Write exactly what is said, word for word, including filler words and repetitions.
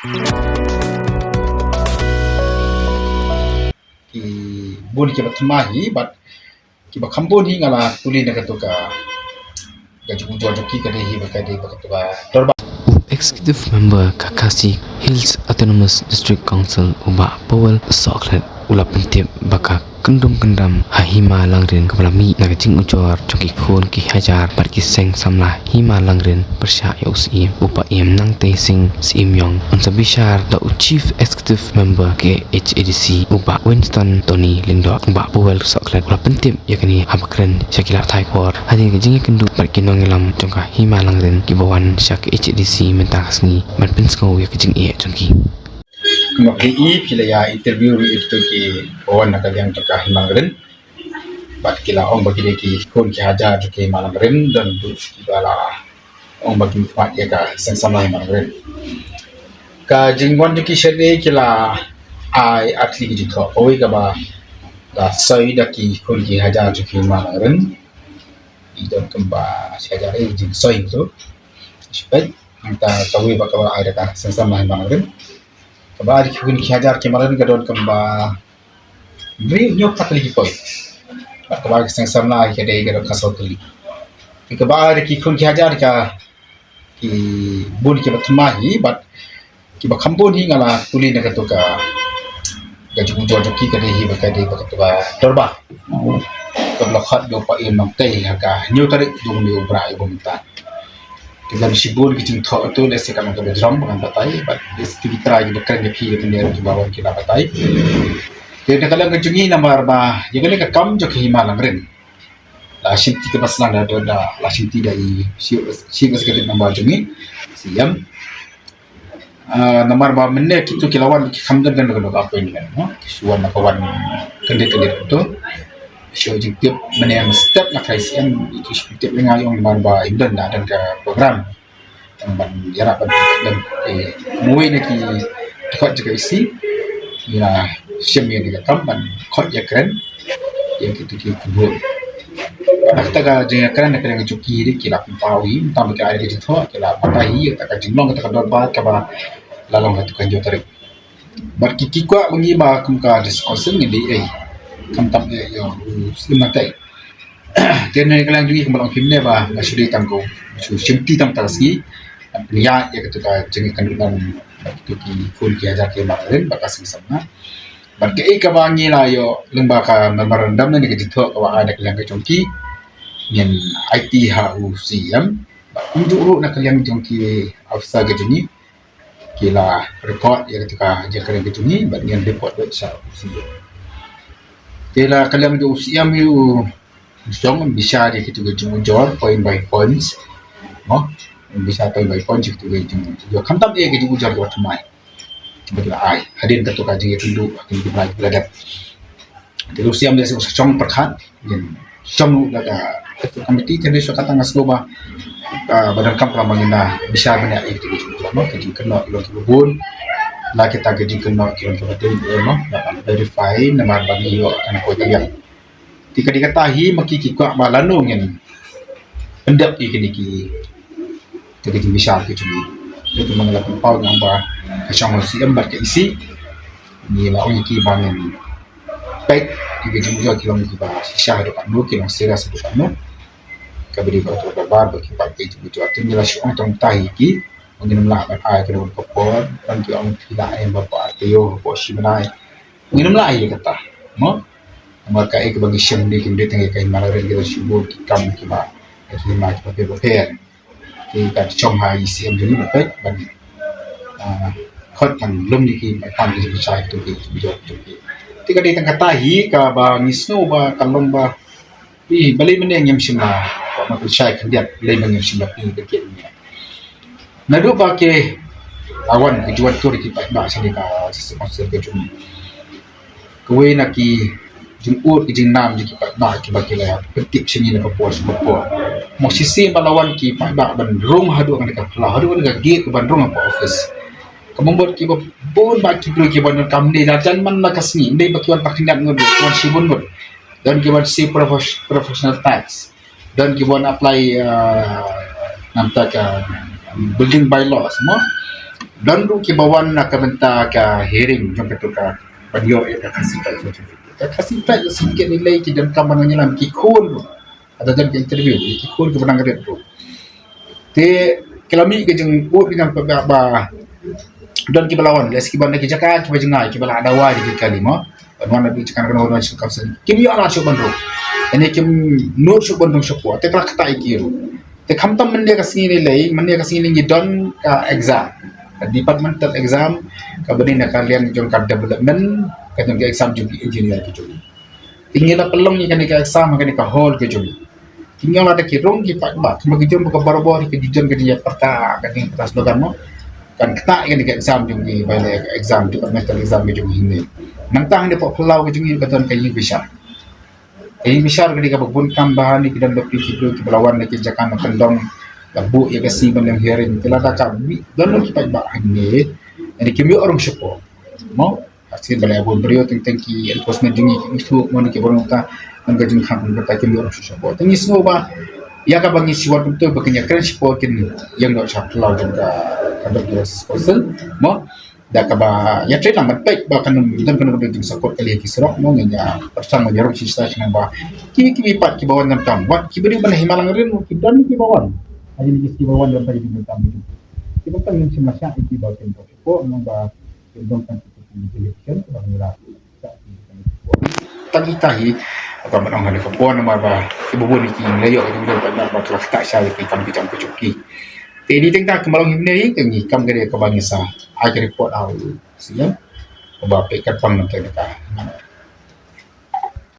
Ki bun kiba thymmai hi bad kiba kham bun hi nga la pule na katu ka, ka jingujor jong ki ka dei hi ba ka dei ba katu ka dorbar. U Executive Member ka Khasi Hills Autonomous District Council u Bah Powell Sohkhlet u la pyntip ba ka kyndum kyndam ha Hima Langrin kaba la mih na ka jingujor jong ki khun ki hajar bad ki seng samla Hima Langrin pyrshah ïa u Syiem u Bah Ïem Nangtei Singh Syiem Ïong un sa bishar da u Chief Executive Member ka H A D C u Bah Winston Tony Lyngdoh. U Bah Powell Sohkhlet u la pyntip ïa kane haba kren sha ki lad pathai khubor hadien ka jingïakynduh bad ki nongïalam jong ka Hima Langrin kiba wan sha ka H A D C mynta ka sngi ban pynsngew ïa ka jingeh jong ki. Kumba phi i, phi la ïa interview ïa kito kiba wan na ka liang jong ka Hima Langrin. Bad ki la ong ba ki dei ki khun ki hajar jong ka Hima Langrin, don ruh kiba la ong ba ki mihkhmat ïa ka seng samla Hima Langrin. Ka jingwan jong ki shane ki la ai ar tylli ki jingthoh. Kawei kaba la soi da ki khun ki hajar jong ka Hima Langrin. I don kumba shi hajar, eh, jingsoi tu. Shipet, nangta kawei ba kaba ai da ka seng samla Hima Langrin. Kaba ai da ki khun ki hajar ka Hima Langrin ka don kumba hynriew hynñiew phra tylli ki poi. Bad kaba ai ka seng samla ka dei ka don ka saw tylli. Te kaba ai da ki khun ki hajar ka, ki bun kiba thymmai hi bad kiba kham bun hi nga la pule na katu ka, ka jingujor jong ki ka dei hi ba ka dei ba katu ka dorbar kaba la khot da u Bah Ïem Nangtei ha ka hynñiew tarik jong une u Brai uba mynta. Te don shibun ki jingthoh tu, lehse ka long kaba jrong ba ngan batai bad lehse ki trai kiba kren ïa phi ïa phi ruh kiba wan ki la batai. Te na ka liang ka jong ngi namar ba ïa kane ka kam jong ka Hima Langrin la shimti kaba sdang da, da, da la shimti da i Chief, Chief Executive Member jong ngi, Syiem. Ah, namar ba mynne kito ki la wan ki kham don kano kano ka appointment, no? Ki shu wan na ka wan kyndit kyndit kito. Shu jingtip mynne step na ka Syiem, ki shu tip ïa nga, ïa nga namar ba ym don, da don ka program. Tang ban ïarap ban, ban, eh, uwei na ki dkhot jong ka E C. Ngi la shim ïa ka kam ban khot ïakren ïa kito ki khubor. Bad kata ka jingïakren na ka liang jong ki dei ki la pynpaw hi, mynta ba ki la ai ka jingthoh, ki la batai hi ïa kata ka jinglong kata ka dorbar kaba la long ha katu ka hynñiew tarik. Bad ki, ki kwah ba ngi ba kum ka District Council ngin dei ei, khamtam eh ïa u Syiem Nangtei. Te na ka liang jong ngi kumba long phi mynne ba nga shu dei tang ko, shu shimti tang tang sngi. Pynïaid ïa katu ka jingïakynduh bad kito ki khun ki hajar ki Hima Langrin bad ka seng samla. Bad kaei kaba ngi la ïoh lyngba ka memorandum ne ka jingthoh kaba ai na ka liang ka jong ki, ngin aiti ha u Syiem. Bad kumjuh ruh na ka liang jong ki officer ka jong ngi, ki la record ïa katu ka jingkren ka jong ngi bad ngin report beit sha u Syiem. Te na ka liang jong u Syiem hi u shong bishar ïa katu ka jingujor point by points. Mo, bishar point by points ïa katu ka jingujor. Khamtam eh ka jingujor kaba thymmai ba ki la ai hadien katu ka jingïakynduh ha kine ki bnai kiba la dep. Te u Syiem lehse u sa shong pyrkhat, ngin shong ruh da ka executive committee, te hynrei shuwa kata nga sngew ba, ah, ba donkam ka long ba ngin da bishar bniah ïa kito ki jingkynnoh, ki jingkynnoh ki long kiba bun. La kita ki jingkynnoh ki long kiba dei, eh, mo, la ban verify namar ba ngi ïoh kane ka kawei ka liang. Te ka dei kata hi ma ki ki kwah ba lano ngin pyndep ïa kine ki, te ka jingbishar ka jong ngi. Te kumba nga la pynpaw ïa nga ba ka shong u Syiem bad ka E C, ngi la ong ïa ki ba ngin peit ïa ki jingujor ki long kiba shisha haduh katno, ki long serious haduh katno. Kaba dei ba ka dorbar ba ki peit ïa ki jingujor. Te ngi la shu ong tang mynta ïa ki ba ngin ym lah ban ai kano kano ka por, ban ki ong phi lah ai ba por ar taïew, por shi bnai. Ngin ym lah ïa kata, mo? Namar kaei kaba ngi shem, ym dei, ym dei tang ïa ka Hima Langrin, ki la shu bun ki kam kiba, ki hima kiba pher bapher. Te ka shong ha i Syiem jong ngi ban peit, ban, ah, khot ban lum ïa ki, ban tam ïa ki, ban shai ïa ki, ki jingujor jong ki. Te ka dei tang kata hi kaba ngi sngew ba ka long ba, eh, balei mynne ngim shym la, ba ma pynshai khyndiat, balei mynne ngim shym la plie ka kit mynne. Naduh ba ki la wan, ki ju wan tur ki paidbah shane ka District Council ka jong ngi. Kawei na ki jingud ki jingnam jong ki paidbah kiba ki la pyntip sha ngi na ka por sha ka por. Mo, shisien ba la wan ki paidbah ban rung haduh kane ka phyllaw, haduh kane ka gate ban rung hapoh office. Ka mut kiba bun ba ki briew kiba donkam ne la jan man la ka sngi, ne ba ki wan pakhyndiat ngut, ki wan shibun ngut. Don kiba wan siew profes-, professional tax. Don kiba wan apply, uh, namta ka building bylaws, mo. Don ruh kiba wan na ka bynta ka hearing jong katu ka ban ïoh ïa ka Khasi Pledge Certificate. Ka Khasi Pledge Certificate ni lei ki donkam ban ïalam ki khun ruh. Lada don ka interview ki khun kiba nang rit ruh. Te ki la mih ka jingud ki nang ba, ba don kiba la wan, lehse kiba na ki jaka kiba jngai kiba la dawa ïa ki kali mo. Ban wan na ki jaka na ka Northern Council. Kim ïoh lad shuh ban rung. Ïa ne kim nud shuh ban rung shapoh. Te ka la ktah ïa ki ruh. Te khamtam mynne ka sngi ni lei, mynne ka sngi ni ngi don ka exam. Ka departmental exam, kaba dei na ka liang jong ka development, ka jong ka exam jong ki engineer ki jong ngi. Te ngi la pynlong ïa kane ka exam ha kane ka hall ka jong ngi. Te ngi ong lada ki rung ki paidbah, kumba ki jong ba ka barabor ka jujur ka jingïapyrta, ka jingïapyrta slogan mo. Kan ktah ïa kane ka exam jong ngi, ba ïa exam, departmental exam ka jong ngi hangne. Nangta hangne hapoh phyllaw ka jong ngi ka don ka ïing bishar. Ka ïing bishar ka dei kaba bun kam ba hangne ki don bapli ki briew kiba la wan na ki jaka na kyndong, la buh ïa ka sngi ban ïeng hearing. Te lada ka mih don ki paidbah hangne, ïa ne kim ïoh rung shapoh mo. Ka sien ba la bun briew teng teng ki enforcement jong ngi ki ithuh mo, ne ki briew ta, nang ka jingkhang ka ta kim ïoh rung shapoh. Te ngi sngew ba ïa kaba ngi shu wan kumto ba kin ïakren shapoh kin ïeng noh sha phyllaw jong ka, ka Conduct Justice Council mo. Da kaba ïatrei lang ban peit ba kan ym don, kan ym don jingsangkut kali ïa ki surok mo. Ngin ïa pyrshang ban ïarung shisha shisha ba ki, ki, kiwei pat kiba wan donkam, wat kiba dei ban hima lang rin, ki don kiba wan. Haji ni kiba wan donkam, kiba donkam. Kiba donkam ngin shim lashai ïa kiba kin donkam. Ko nang ba kin donkam ki election kiba ngi la. Tang ita hi, ba man ong ha ka por namar ba kiba bun ki la ïoh ka jingmut ba, ba ka la ktah sha ïa ki kam ki jam ka jong ki. Te dei tang ita ka malong hynne hi, ka ngi kam ka dei kaba ngi sa ai ka report ha u siem. Ba peit ka pang na ka.